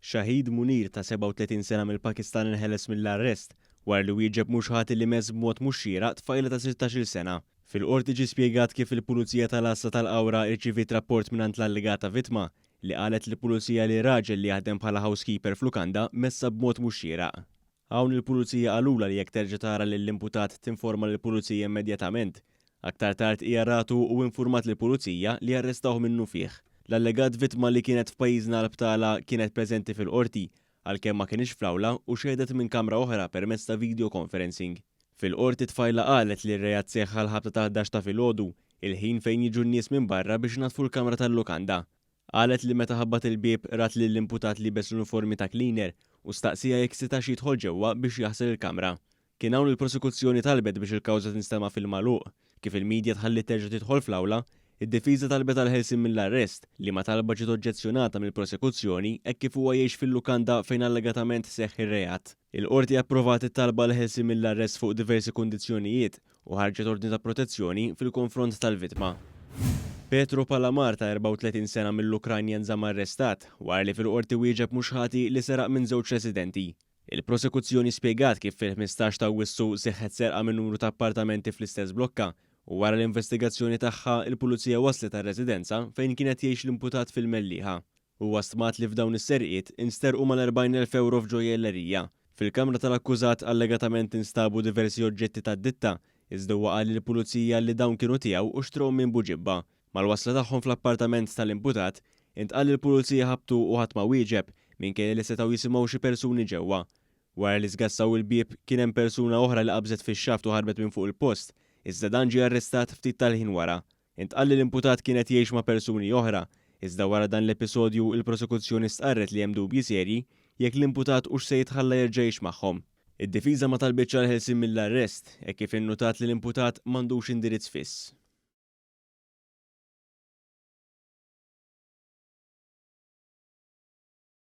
Shahid Munir ta' 37 sena mill-Pakistan inħeles mill-arrest wara li wieġeb mhux ħati li mess b'mod mhux xieraq tfajla ta' 16-il sena. Fil-Qorti ġie spjegat kif il-Pulizija tal-Għassa tal-Qawra rċiviet rapport mingħand l-allegata vittma li qalet lill-Pulizija li raġel li jaħdem bħala housekeeper f'lukanda messha b'mod mhux xieraq. Hawn il-Pulizija qalulha li jekk terġa' tara lill-imputat tinforma lill-Pulizija immedjatament. Aktar tard hija ratu u infurmat lill-Pulizija li arrestawh minnufih. L-allegat vittma li kienet f'pajjiżna għal btala kienet preżenti fil-Qorti, għalkemm ma kinitx fl-awla u xehdet minn kamra oħra permezz ta' video conferencing. Fil-Qorti t-tfajla qalet li r-reat seħħ għall-ħabta ta' 11 ta' filgħodu, il-ħin fejn jiġu n-nies minn barra biex inaddfu l-kamra tal-lukanda. Qalet li meta ħabbat il-bieb rat lill-imputat liebes l-uniformi ta' cleaner u staqsieha jekk setax jidħol ġewwa biex jaħsel il-kamra. Kien hawn li l-prosekuzzjoni talbet biex il-kawża tinstema' fil-magħluq. Kif il-media tħalliet terġa' tidħol fl-awla, id-difiża talbet għall-ħelsien mill-arrest, liema talba ġiet oġġezzjonata mill-prosekuzzjoni hekk kif huwa jgħix fil-lukanda fejn allegatament seħħ ir-reat. Il-Qorti approvat it-talba għall-ħelsien mill-arrest fuq diversi kundizzjonijiet u ħarġet ordni ta' protezzjoni fil-konfront tal-vittma. Petro Palamar ta' 34 sena mill-Ukranja nżamm arrestat wara li fil-Qorti wieġeb mhux ħati li seraq minn żewġ residenti. Il-Prosekuzzjoni spjegat kif fil-15 ta' Awwissu seħħet serqa minn numru ta' appartamenti fl-istess blokka u wara l-investigazzjoni tagħha il-Pulizija waslet għar-residenza fejn kien qed jgħix l-imputat fil-Mellieħa. Huwa stmat li f'dawn is-serqiet insterqu mal-40,000 ewro f'ġojjellerija. Fil-kamra tal-akkużat allegatament instabu diversi oġġetti tad-ditta, iżda huwa qal lill-Pulizija li dawn kienu tiegħu u xtrahom minn Buġibba. Mal-wasla tagħhom fl-appartament tal-imputat, intqal li l-Pulizija ħabtu u ħadd ma wieġeb, minkejja li setgħu jisimgħu xi persuni ġewwa. Wara li sgassaw il-bieb, kien hemm persuna oħra li qabżet fix-xaft u ħarbet minn fuq il-post, iżda dan ġie arrestat ftit tal-ħin wara. Intqal li l-imputat kien qed jgħix ma' persuni oħra, iżda wara dan l-episodju il-prosekuzzjoni stqarret li hemm dubji serji jekk l-imputat hux se jitħalla jerġa' jgħix magħhom. Id-difiża ma talbitx għall-ħelsien mill-arrest, hekk kif innutat li l-imputat m'għandux indirizz fiss.